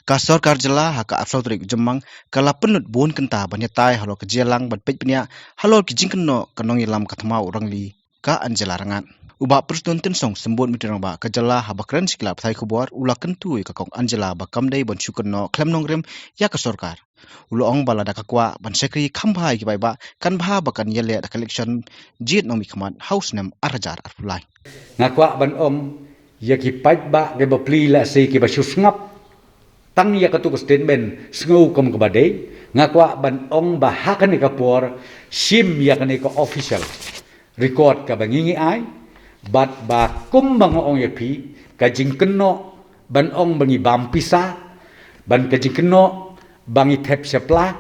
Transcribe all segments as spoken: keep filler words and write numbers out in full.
Ka sorkar jylla ha ka arphew tarik u Jymmang ka la pynlut bun kynta ban ïatai halor ka jingïalang ban peit bniah halor ki jingkynnoh ka nongïalam ka thma u Rangli, ka Angela Rangad. U Bah Prestone Tynsong, Symbud Myntri Rangbah ka jylla, haba kren sha ki lad pathai khubor, u la kyntu ïa ka Kong Angela ba kam dei ban shu kynnoh khlem nongrim ïa ka sorkar. U la ong ba lada ka kwah ban shakri kham bha ïa ki paidbah, kan bha ba kan ïaleh da ka election jied nongmihkhmat ha u snem ar hajar arphew lai. Nga kwah ban ong ïa ki paidbah kiba plie lehse kiba shu sngap tang ïa katu ka statement sngew kum kaba dei. Nga kwah ban ong ba ha kane ka por shim ïa kane ka official record kaba ngi ngi ai, bad ba kumba nga ong ïa phi, ka jingkynnoh ban ong ba ngi bam pisa, bad ka jingkynnoh ba ngi thep shapla,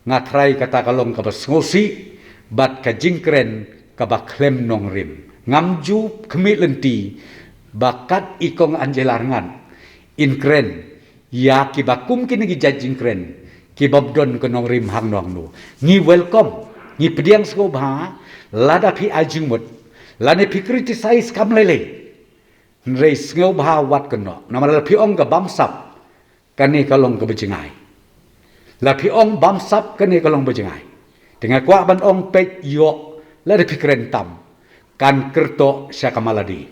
nga tharai kata ka long kaba sngewsih bad ka jingkren kaba khlem nongrim. Ngam ju khmih lynti ba kat i Kong Angela Rangad in kren ïa kiba kum kine ki jait jingkren kibym don ka nongrim hangno hangno. Ngi welcome, ngi pdiang sngewbha lada phi ai jingmut, lane phi criticize kam lei lei. Hynrei sngewbha wat kynnoh, namar lada phi ong ka bamsap, kane ka long kaba jngai. Lada phi ong bamsap, kane ka long ba jngai. Te nga kwah ban ong, peit, ïoh, lada phi kren tam, kan kyrtoh sha ka maladi.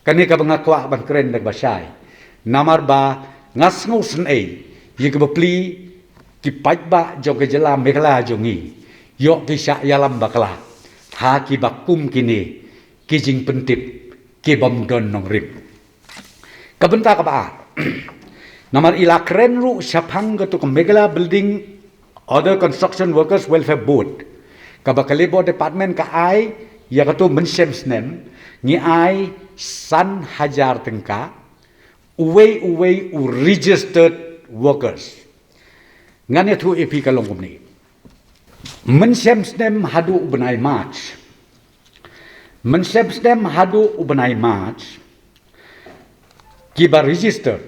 Kane kaba nga kwah ban kren da kaba shai. Namar ba nga sngewsynei ïa kiba plie, ki paidbah jong ka jylla Meghalaya jong ngi, ïoh ki shah ïalam bakla ha kiba kum kine ki jingpyntip kibym don nongrim. Ka bynta kaba ar, namar i la kren ruh shaphang katu ka Meghalaya Building Other Construction Workers Welfare Board, kaba ka Labour Department ka ai ïa katu mynshem snem, ngi ai san hajar tyngka uwei uwei u registered workers. Ngan ïathuh ïa phi ka long kumne. Mynshem snem haduh u bnai March, mynshem snem haduh u bnai March, kiba register,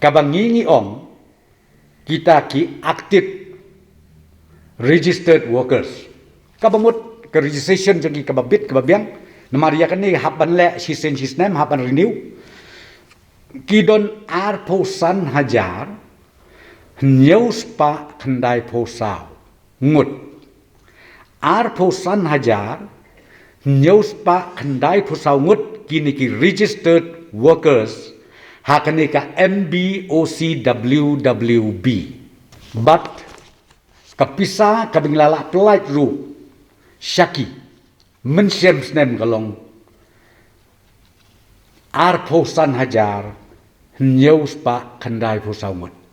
kaba ngi ngi ong kita ki active registered workers, kaba mut ka registration jong ki kaba bit kaba biang. Namar ïa kane hap ban leh shisien shisnem, hap ban renew. Ki don arphew san hajar hynñiew spah khyndaiphew saw ngut. Arphew san hajar hynñiew spah khyndaiphew saw ngut kine ki registered workers ha kane ka M B O C W W B. Bad ka pisa kaba ngi la lah pyllait ruh sha ki mynshem snem ka long arphew san hajar hynñiew spah khyndaiphew saw ngut.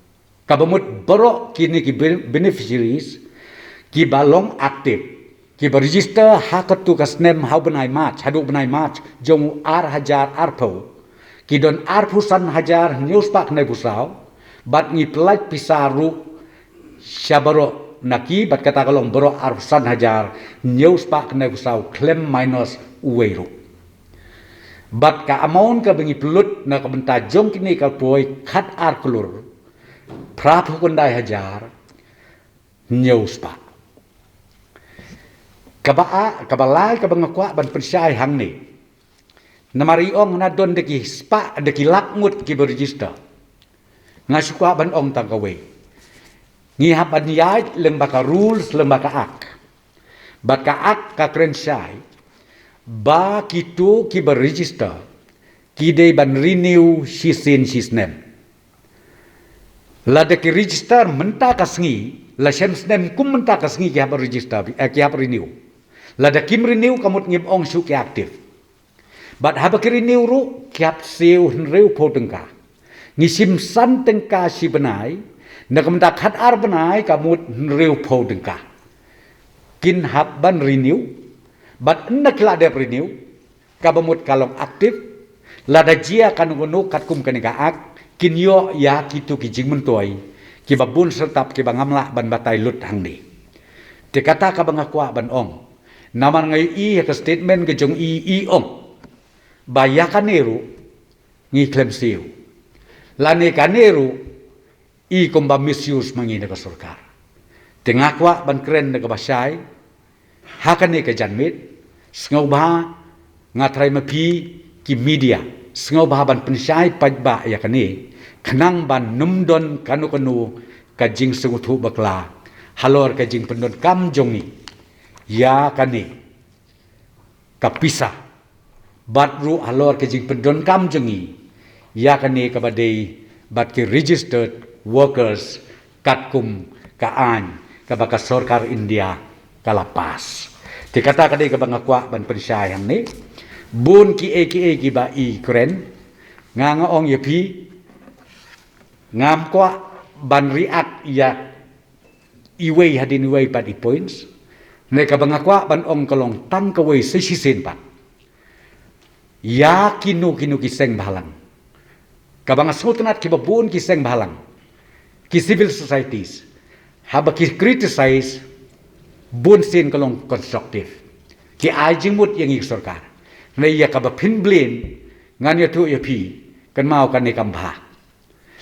Kaba mut baroh kine ki ben-, beneficiaries kiba long active, kiba register ha katu ka snem ha u bnai March, haduh u bnai March jong u ar hajar arphew, ki don arphew san hajar hynñiew spah khyndaiphew saw. Bad ngi pyllait pisa ruh sha baroh na ki, bad kata ka long baroh arphew san hajar hynñiew spah khyndaiphew saw khlem minus uwei ruh. Bad ka amount kaba ngi pynlut na ka bynta jong kine ka poi khat ar klur phra phew khyndai hajar hynñiew spah. Kaba a, kaba lai kaba nga kwah ban pynshai hangne. Namar i ong na don da ki spah, da ki lak ngut kiba register. Nga shu kwah ban ong tang kawei. Ngi hap ban ïaid lyngba ka rules, lyngba ka Act. Bad ka Act ka kren shai ba kito kiba register ki dei ban renew shisien shisnem. Lada ki register mynta ka sngi, la shem snem kum mynta ka sngi ki hap register, eh, ki hap renew. Lada kim renew ka mut ngim ong shuh ki active. Bad haba ki renew ruh ki hap siew hynriewphew tyngka. Ngi shim san tyngka shi bnai, na ka bynta khat ar bnai ka mut hynriewphew tyngka. Kin hap ban renew, bad ynda ki la dep renew, kaba mut ka long active, lada jia kano kano katkum kane ka Act, kin ïoh ïa kito ki jingmyntoi kiba bun syrtap kiba ngam lah ban batai lut hangne. Te kata kaba nga kwah ban ong. Namar nga ïohi ha ka statement ka jong i, i ong ba ïa kane ruh ngi khlem siew. Lane kane ruh i kumba misuse ma ngi na ka sorkar. Te nga kwah ban kren na kaba shai ha kane ka janmiet, sngewbha nga trai ma phi ki media, Sngewbha ban pynshai paidbah ïa kane, khnang ban ym don kano kano ka jingsngewthuh bakla halor ka jingpyndonkam jong ngi ïa kane ka pisa, bad ruh halor ka jingpyndonkam jong ngi ïa kane kaba dei bad ki registered workers katkum ka aiñ kaba ka sorkar India ka la pass. Te kata ka dei kaba nga kwah ban pynshai hangne. Bun kiei kiei kiba i kren, nga nga ong ïa phi, ngam kwah ban react ïa iwei hadien iwei pat i points. Hynrei kaba nga kwah ban ong ka long tang kawei sa shisien pat, ïa kino kino ki seng bhalang, kaba nga sngewtynnat kiba bun ki seng bhalang, ki civil societies, haba ki criticize, bun sien ka long constructive, ki ai jingmut ïa ngi ka sorkar. Hynrei ïa kaba phin blame, ngan ïathuh ïa phi, kynmaw kane kam bha.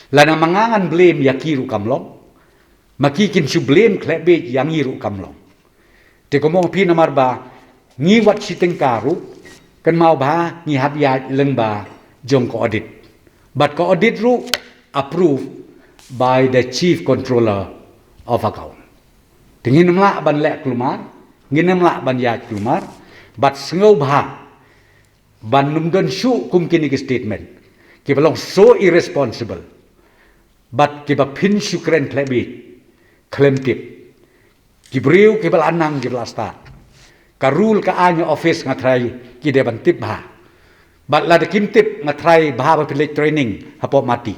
Lada ma nga ngan blame ïa ki ruh kam long, ma ki kin shu blame khlem bit ïa ngi ruh kam long. Te kumno phi, namar ba ngi wat shi tyngka ruh, kynmaw ba ngi hap ïaid lyngba jong ka audit, bad ka audit ruh approved by the chief controller of account. Te ngin ym lah ban leh kulmar, ngin ym lah ban ïaid kulmar, bad sngewbha ban ym don shuh kum kine ki statement kiba long so irresponsible, bad kiba phin shu kren khlem bit, khlem tip. Ki briew kiba la nang kiba la stad, ka rule ka aiñ office nga trai ki dei ban tip bha. Bad lada kim tip nga trai bha ba phi leit training hapoh Mati.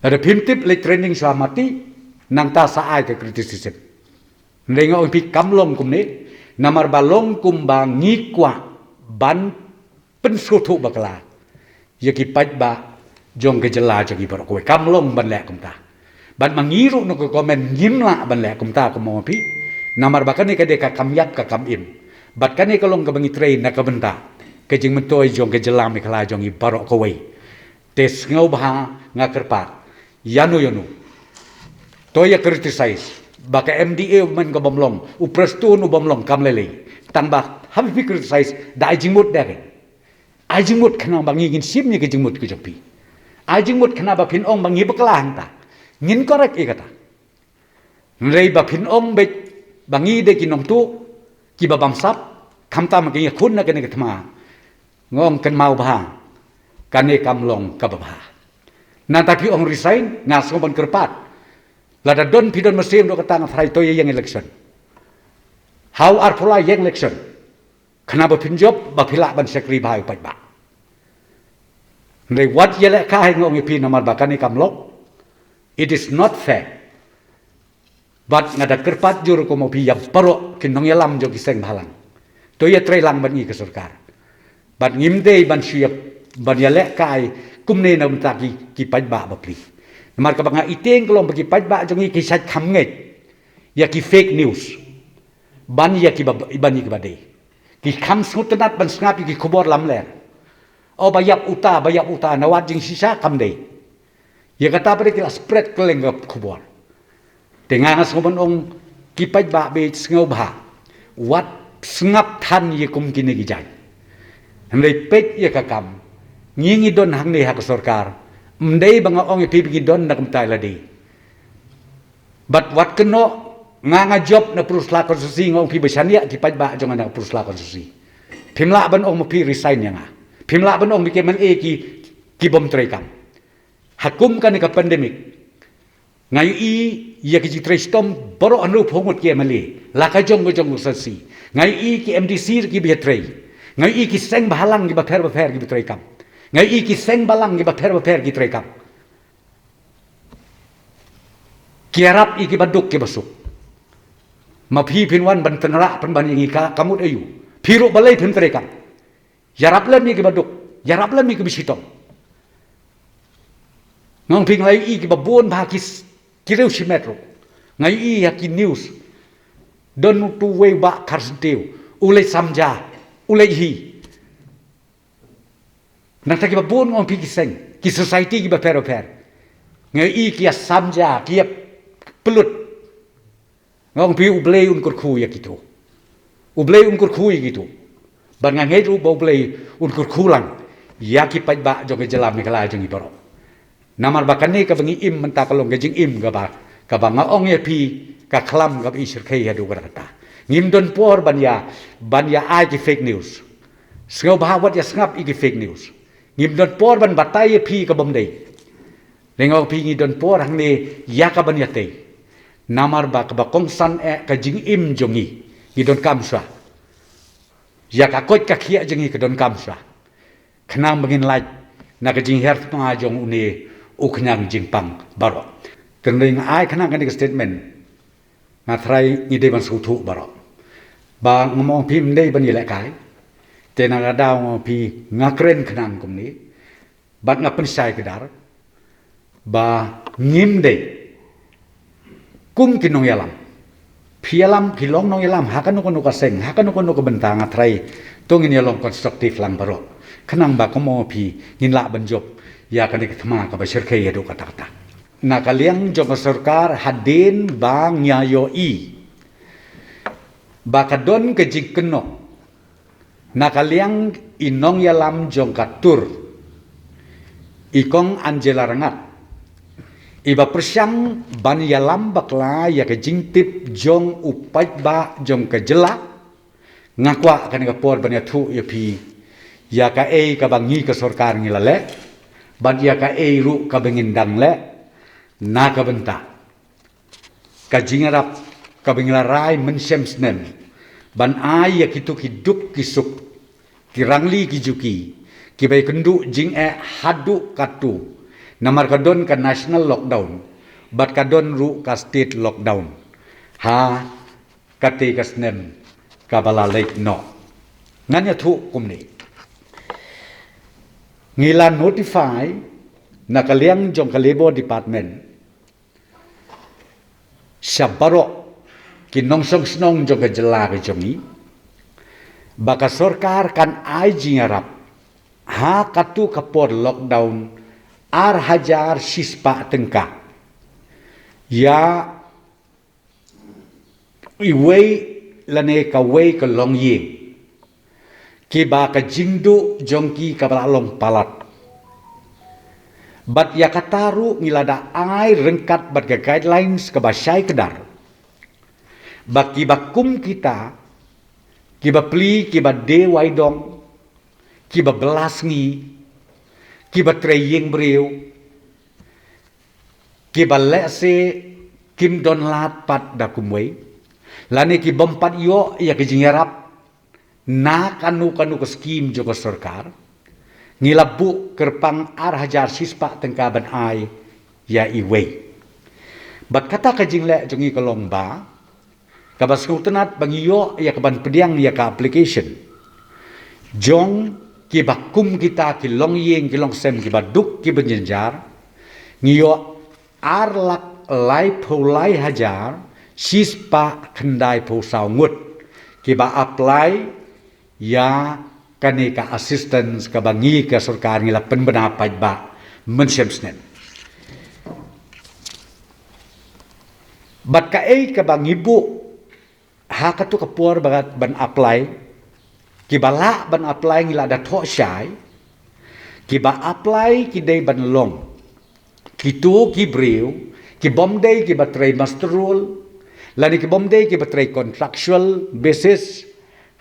Lada phim tip leit training shuwa Mati, nangta sa ai ka criticism. Hynrei nga ong phi kam long kumne, namar ba long kumba ngi kwah ban pynsngewthuh bakla ïa ki paidbah jong ka jylla jong ngi baroh kawei. Kam long ban leh kumta. Bad ma ngi ruh na ka government ngim lah ban leh kumta, kumno phi, namar ba kane ka dei ka kam ïap ka kam im. Bad kane ka long kaba ngi trei na ka bynta ka jingmyntoi jong ka jylla Meghalaya jong ngi baroh kawei. Te sngewbha nga kyrpad, ïano ïano, to ïa criticize, ba ka M D A u man ka bym long, u Prestone u bym long, kam lei lei. Tang ba haba phi criticize, da ai jingmut da ka, ai jingmut khnang ba ngi ngin shim ïa ka jingmut ka jong phi. Ai jingmut khnang ba phin ong ba ngi bakla hangta, ngin correct ïa kata. Hynrei ba phin ong beit ba ngi dei ki nongtuh kiba bamsap, khamtam ki ïakhun na kane ka thma, nga ong kynmaw bha, kane kam long kaba bha. Nangta phi ong resign, nga sngew ban kyrpad. Lada don phi don mynsiem ruh, kata nga tharai to ïa ïeng election. Haoid arphew lai ïeng election, khnang ba phin jop, ba phi lah ban shakri bha ïa u paidbah. Hynrei wat ïalehkai, nga ong ïa phi, namar ba kane kam long, it is not fair. Bad nga da kyrpad jur kumno phi, ïa baroh ki nongïalam jong ki seng bhalang, to ïatrei lang bad ngi ka sorkar. Bad ngim dei ban shu ïa, ban ïalehkai kumne na bynta ki, ki paidbah bapli. Namar kaba nga ïathuh ka long ba ki paidbah jong ngi ki shait kham ngeit ïa ki fake news, ban ïa kiba, ban ïa kiba dei. Ki kham sngewtynnat ban sngap ïa ki khubor lamler. O, ba ïap uta, ba ïap uta, na wad jingshisha kam dei. Ïa kata pat ki la spread kylleng ka khubor. Te nga nga sngew ban ong, ki paidbah beit, sngewbha wat sngap than ïa kum kine ki jait. Hynrei peit ïa ka kam, ngi ngi don hangne ha ka sorkar. Ym dei ba nga ong ïa phi ba ngi don na kumta ïa lade. Bad wat kynnoh, nga nga jop na Pynursla constituency, nga ong phi ba shaniah ki paidbah jong nga na Pynursla constituency. Phim lah ban ong ma phi resign ïa nga. Phim lah ban ong ba ki M L A ki, ki bym trei kam. Ha kum kane ka pandemic, nga ïohi ïa ki jingtrei shitom baroh hynriewphew ngut ki M L A, la ka jong ka jong ka constituency. Nga ïohi ki M D C kiba ïatrei. Nga ïohi ki seng bhalang kiba pher bapher kiba trei kam. Nga ïohi ki seng balang kiba pher bapher ki trei kam. Ki ïarap ïa kiba duk kiba suk. Ma phi phin wan ban tynrah pynban ïa ngi ka, ka mut aïu? Phi ruh balei phim trei kam? Ïarap lem ïa kiba duk, ïarap lem ïa kiba shitom. Nga ong phi, nga la ïohi kiba bun bha ki s-, ki riew shimet ruh. Nga ïohi ha ki news. Don utu uwei u bah Kharsyntiew, u leit sam ja, u leit hi. Nangta kiba bun, nga ong phi, ki seng, ki society kiba pher bapher, nga ïohi ki ïa sam ja, ki ïa pynlut. Nga ong phi, U Blei un kyrkhu ïa kito. U Blei un kyrkhu ïa kito. Bad nga ngeit ruh ba U Blei un kyrkhu lang ïa ki paidbah jong ka jylla Meghalaya jong ngi baroh. Namar ba kane kaba ngi im mynta ka long ka jingim kaba, kaba nga ong ïa phi, ka khlam kaba i shyrkhei haduh katta katta. Ngim don por ban ïa, ban ïa ai ki fake news. Sngewbha wat ïa sngap ïa ki fake news. Ngim don por ban batai ïa phi ka bym dei. Lyngngoh phi ngi don por hangne ïa ka ban ïatei. Namar ba kaba kongsan eh ka jingim jong ngi, ngi donkam shuwa. Ïa ka koit ka khiah jong ngi ka donkam shuwa. Khnang ba ngin lait na ka jinghiar thma jong une u khñiang jingpang baroh. Te nga ai khnang kane ka statement. Nga tharai ngi dei ban sngewthuh baroh. Ba ngam ong phi ym dei ban ïalehkai. Te na ka daw nga ong phi nga kren khnang kumne. Bad nga pynshai kdar ba ngim dei kum ki nongïalam. Phi ïalam, phi long nongïalam ha kano kano ka seng, ha kano kano ka bynta, nga tharai to ngin ïa long constructive lang baroh. Khnang ba kumno phi ngin lah ban jop ïa kane ka thma kaba shyrkhei haduh katta katta. Na ka liang jong ka sorkar, hadien ba ngi ïohi ba ka don ka jingkynnoh na ka liang i nongïalam jong ka tur, i Kong Angela Rangad, iba pyrshang ban ïalam bakla ïa ka jingtip jong u paidbah jong ka jylla. Nga kwah kane ka por ban ïathuh ïa phi ïa kaei kaba ngi ka sorkar ngi la leh, bad ïa kaei ruh kaba ngin dang leh na ka bynta ka jingïarap kaba ngi la rai mynshem snem ban ai ïa kito ki duk ki suk, ki rangli ki juki, kiba ïakynduh jingeh haduh katto, namar ka don ka national lockdown bad ka don ruh ka state lockdown ha kata ka snem kaba la leit noh. Ngan ïathuh kumne. Ngi la notify na ka liang jong ka Labour Department sha baroh ki nongshong shnong jong ka jylla ka jong ngi ba ka sorkar kan ai jingïarap ha katu ka por lockdown ar hajar shispah tyngka ïa iwei lane kawei ka longïing kiba ka jingduh jong ki kaba la long palat. Bad ïa kata ruh ngi la da ai ryngkat bad ka guidelines kaba shai kdar ba kiba kum kita, kiba plie, kiba die wai dong, kiba bylla sngi, kiba trei ïing briew, kiba lehse kim don lad pat da kumwei, lane ki bym pat ïoh ïa ka jingïarap na kano kano ka skim jong ka sorkar, ngi la buh kyrpang ar hajar shispah tyngka ban ai ïa iwei. Bad kata ka jingleh jong ngi ka long ba kaba sngewtynnat ba ngi ïoh ïa ka ban pdiang ïa ka application jong kiba kum kita ki longïing ki longsem kiba duk kiba jynjar, ngi ïoh ar lak laiphew lai hajar shispah khyndaiphew saw ngut kiba apply ïa kane ka assistance kaba ngi ka sorkar ngi la pynbna paidbah mynshem snem. Bad kaei kaba ngi buh ha katu ka por ba ban apply, kiba lah ban apply ngi la da thoh shai, kiba apply ki dei ban long kito ki briew ki bym dei kiba trei muster roll, lane ki bym dei kiba trei contractual basis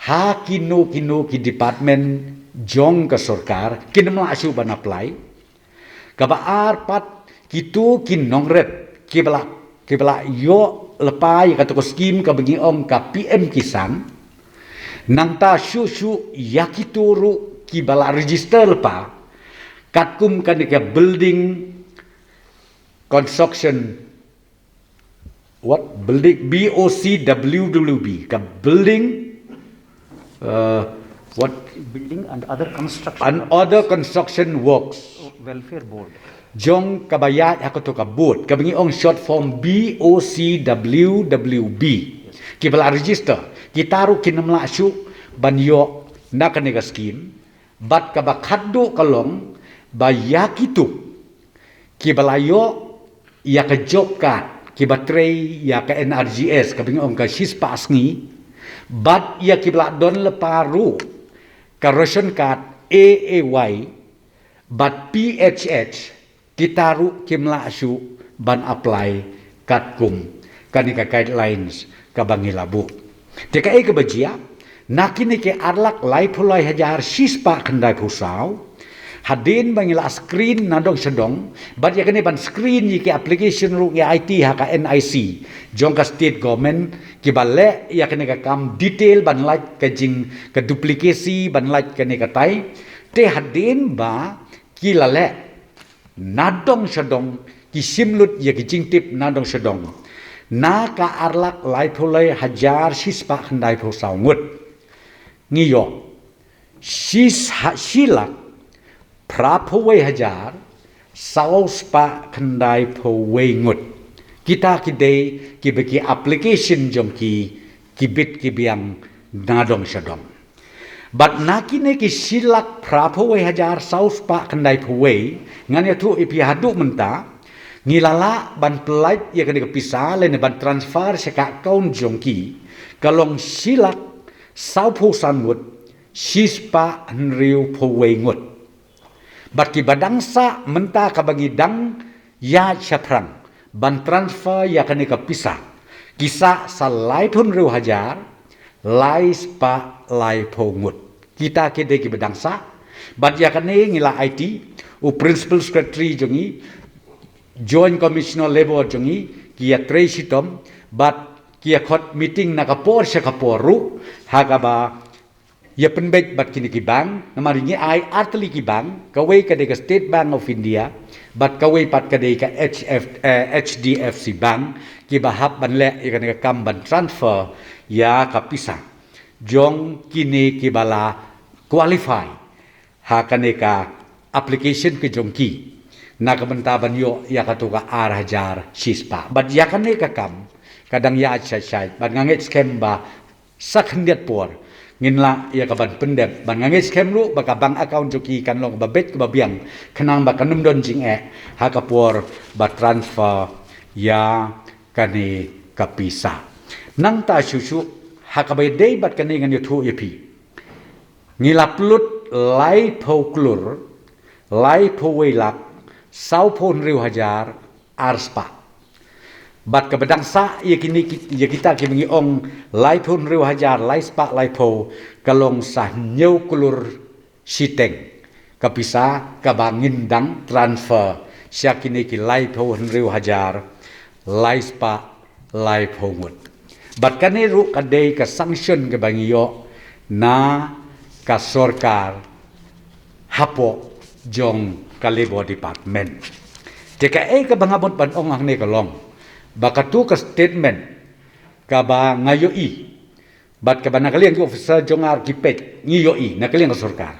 ha kino kino ki department jong ka sorkar, kim lah shuh ban apply. Kaba ar pat, kito ki nongrit kiba la, kiba la ïoh lypa ïa katu ka skim kaba ngi ong ka P M Kisan. Nangta shuh shuh ïa kito ruh kiba la register lypa katkum kane ka building construction, what, building, B O C W W B, ka building, uh, what, Building and other construction. And other construction works. Welfare Board. Jong kaba ïaid ha katu ka board kaba ngi ong short form B O C W W B, kiba la register, kita ruh kim lah shuh ban ïoh na kane ka skim. Bad kaba khatduh ka long ba ïa kito kiba la ïoh ïa ka job card, kiba trei ïa ka N R G S kaba ngi ong ka shispah sngi, bad ïa kiba la don lypa ruh ka ration card A A Y, bad P H H, kita ruh kim lah shuh ban apply katkum kane ka guidelines kaba ngi la buh. Te kaei kaba jia, na kine ki ar lak laiphew lai hajar shispah khyndaiphew saw, hadien ba ngi la screen nadong shadong, bad ïa kane ban screen ïa ki application ruh ngi aiti ha ka N I C jong ka state government, kiba leh ïa kane ka kam detail ban lait ka jing ka duplicacy, ban lait kane ka tai. Te hadien ba ki la leh nadong shadong, ki shim lut ïa ki jingtip nadong shadong, na ka ar lak laiphew lai hajar shispah khyndaiphew saw ngut, ngi ïoh shi ha-, shi lak phraphew wei hajar saw spah khyndaiphew wei ngut. Kita ki dei kiba ki application jong ki, ki bit ki biang nadong shadong. Bad na kine ki shi lak phraphew wei hajar saw spah khyndaiphew wei, ngan ïathuh ïa phi haduh mynta, ngi la lah ban pynlait ïa kane ka pisa lane ban transfer sha ka account jong ki, ka long shi lak sawphew san ngut shispah hynriewphew wei ngut. Bad kiba dang sah mynta kaba ngi dang ïaid shaphrang ban transfer ïa kane ka pisa, ki sah sa laiphew hynriew hajar lai spah laiphew ngut. Kita ki dei kiba dang sah. Bad ïa kane ngi la aiti, u Principal Secretary jong ngi, Joint Commissioner Labour jong ngi, ki ïatrei shitom, bad ki ïakhot meeting na ka por sha ka por ruh, ha kaba ïa pynbeit bad kine ki bank, namar ngi ai artylli ki bank, kawei ka dei ka State Bank of India, bad kawei pat ka dei ka H F, eh, H D F C Bank, kiba hap ban leh ïa kane ka kam ban transfer ïa ka pisa jong kine kiba la qualify ha kane ka application ka jong ki, na ka bynta ban ïoh ïa kato ka ar hajar shispah. Bad ïa kane ka kam ka dang ïaid shai shai, bad nga ngeit skhem ba sa khyndiat por ngin lah ïa ka ban pyndep, bad nga ngeit skhem ruh ba ka bank account jong ki kan long kaba beit kaba biang, khnang ba kan ym don jingeh ha ka por ba transfer ïa kane ka pisa. Nangta shuh shuh, ha kaba ïadei bad kane ngan ïathuh ïa phi, ngi la pynlut laiphew klur laiphew wei lak sawphew hynriew hajar ar spah. Bad kaba dang sah ïa kine ki, ïa kita kiba ngi ong laiphew hynriew hajar lai spah laiphew, ka long sa hynñiew klur shiteng ka pisa kaba ngin dang transfer sha kine ki laiphew hynriew hajar lai spah laiphew ngut. Bad kane ruh ka dei ka sanction kaba ngi ïoh na ka sorkar hapoh jong ka Labour Department. Te kaei kaba nga mut ban ong hangne ka long ba kato ka statement kaba nga ïohi, bad kaba na ka liang ki officer jong nga ruh ki peit, ngi ïohi na ka liang ka sorkar,